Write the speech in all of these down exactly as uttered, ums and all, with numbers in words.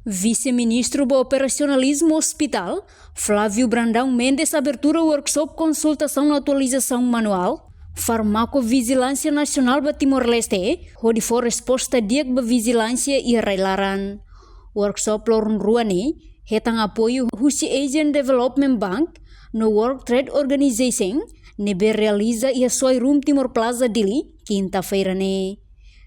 Vise-Ministru ba Operasionalizmu Ospitál, Flávio Brandão Mendes, abertura workshop konsultasaun atualizasaun manuál farmakovijilánsia nasionál ba Timor-Leste, hodi fó resposta di'ak ba vijilánsia iha rai-laran. Workshop loron rua ne'e hetan apoiu husi Asian Development Bank no World Trade Organization, ne'ebé realiza iha Soirum Timor Plaza, Dili, kinta-feira ne'e.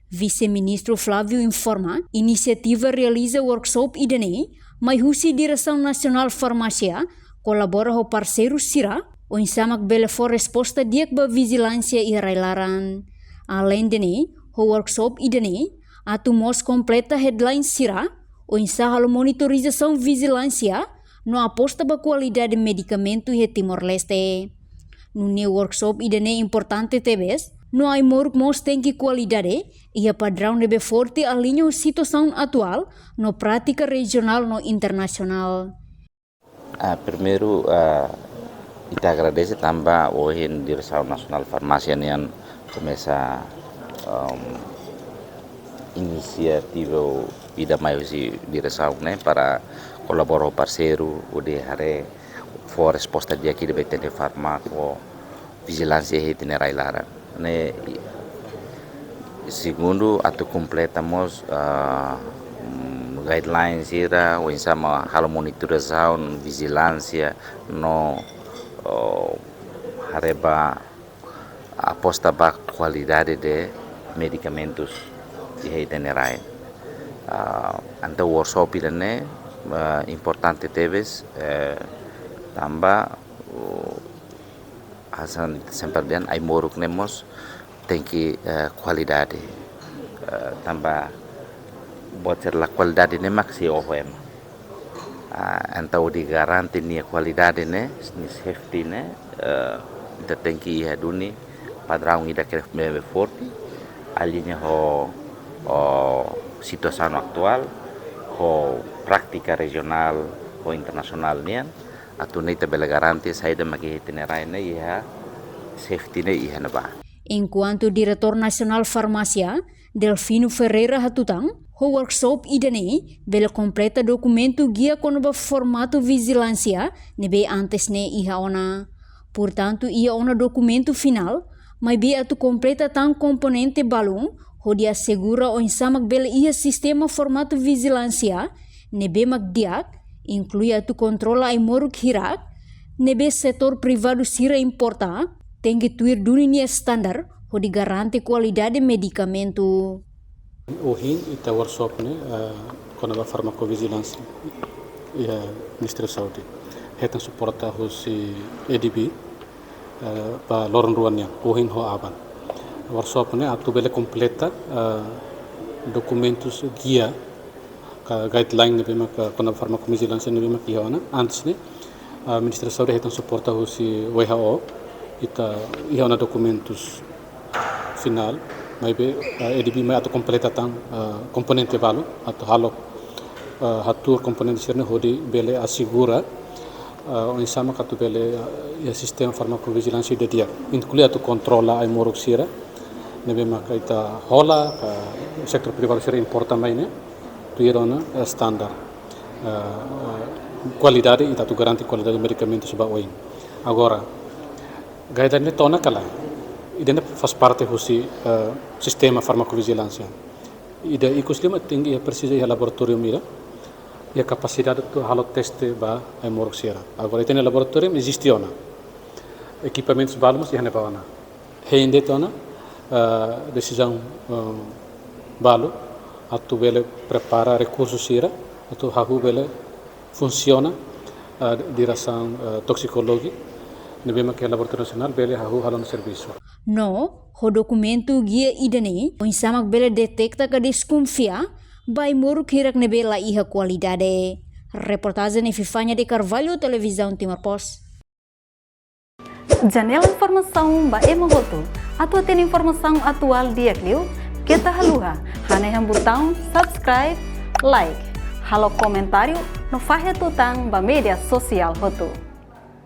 Vise-Ministru Flávio informa, inisiativa realiza workshop ida-ne'e mai husi Diresaun Nasionál Farmásia kolabora ho parseiru sira, oinsá mak bele fó resposta di'ak ba vijilánsia iha rai-laran. Aleinde ne'e, ho workshop ida-ne'e atu mós kompleta headline sira, oinsá halo monitorizasaun vijilánsia no aposta ba kualidade medikamentu iha Timor-Leste. Nune'e workshop ida-ne'e importante tebes, no ai-moruk mós tenke kualidade iha padraun ne'ebé forte, aliña ho situasaun atuál no prátika rejionál no internasionál. Ah, primeiru, ah, ita agradese tanba ohin Diresaun Nasionál Farmásia nian komesa, um, inisiativa ida mai husi diresaun ne'e para kolabora ho parseiru hodi haree fó resposta di'ak ida ba ita-nia farmakovijilánsia iha ita-nia rai-laran. Ne'e, segundu, atu kompleta mós, ah, mm, guidelines sira, oinsá mak halo monitorizasaun, vijilánsia, no, oh, haree ba aposta ba kualidade de medikamentus iha ita-nia rai. Ah, entaun workshop ida-ne'e, ah, importante tebes, eh, tanba, uh, hanesan sempre dehan, ai-moruk ne'e mós tenke, eh, kualidade. Eh, tanba buat sira la kualidade ne'e mak sei oho ema. Ah, entaun hodi garante nia kualidade ne'e, nia safety ne'e, eh, ita tenke iha duni padraun ida ke ne'ebé forte, aliña ho, ho situasaun atuál, ho prátika rejionál, ho internasionál nian, atu nune'e ita bele garante saida mak iha ita-nia rai ne'e iha safety ne'e iha ne'ebá. Enkuantu Diretór Nasionál Farmásia, Delfino Ferreira hatutan, ho workshop ida-ne'e bele kompleta dokumentu gia kona-ba formatu vijilánsia ne'ebé antes ne'e iha ona. Portantu, iha ona dokumentu finál, maibé atu kompleta tan komponente balun, hodi asegura oinsá mak bele iha sistema formatu vijilánsia ne'ebé mak di'ak, inklui atu kontrola ai-moruk hirak, ne'ebé setór privadu sira importa, tenke tuir duni nia standar, hodi garante kualidade medikamentu. Ohin ita workshop ne'e, eh, kona-ba farmakovijilánsia iha Ministériu Saúde. Hetan suporta husi A D B, eh, ba loron rua nian, ohin ho aban. Workshop ne'e atu bele kompleta, eh, dokumentus gia ka guideline ne'ebé maka kona-ba farmakovijilánsia ne'ebé maka iha ona. Antes ne'e, ah, Ministériu Saúde hetan suporta husi W H O, ita iha ona dokumentus finál, maibé, ah, A D B mai atu kompleta tan, ah, komponente balu, atu halo, ah, hatuur komponente sira-ne'e hodi bele asegura, ah, oinsá mak atu bele, ah, iha sistema farmakovijilánsia ida di'ak, inklui atu kontrola ai-moruk sira, ne'ebé maka ita hola, ka setór privadu sira importa mai ne'e, tuir ona, eh, standar, eh, eh, kualidade, ita atu garante kualidade medikamentus ba oin. Agora, guideline ne'e to'o ona ka lae, ida-ne'e faz parte husi, eh, sistema farmakovijilánsia. Ida ikus liu mak tenke iha, presiza iha laboratóriu ida, iha kapasidade atu halo teste ba ai-moruk sira. Agora, ita-nia laboratóriu eziste ona. Ekipamentus balu mós iha ne'ebá ona. Hein de'it ona, eh, desizaun, eh, balu, atu bele prepara rekursu sira, atu hahú bele funsiona, eh, diresaun, eh, toksikolojia, ne'ebé maka iha Laboratóriu Nasionál bele hahú halo ona servisu. No, ho dokumentu gia ida-ne'e, oinsá mak bele detekta ka deskonfia ba ai-moruk hirak ne'ebé la iha kualidade. Reportajen Epifania de Carvalho, Televizaun Timor Post. Janela informasaun ba ema hotu. Atu hatene informasaun atuál di'ak liu, keta haluha hanehan butaun subscribe, like, halo komentáriu, no fahe tutan ba média sosiál hotu.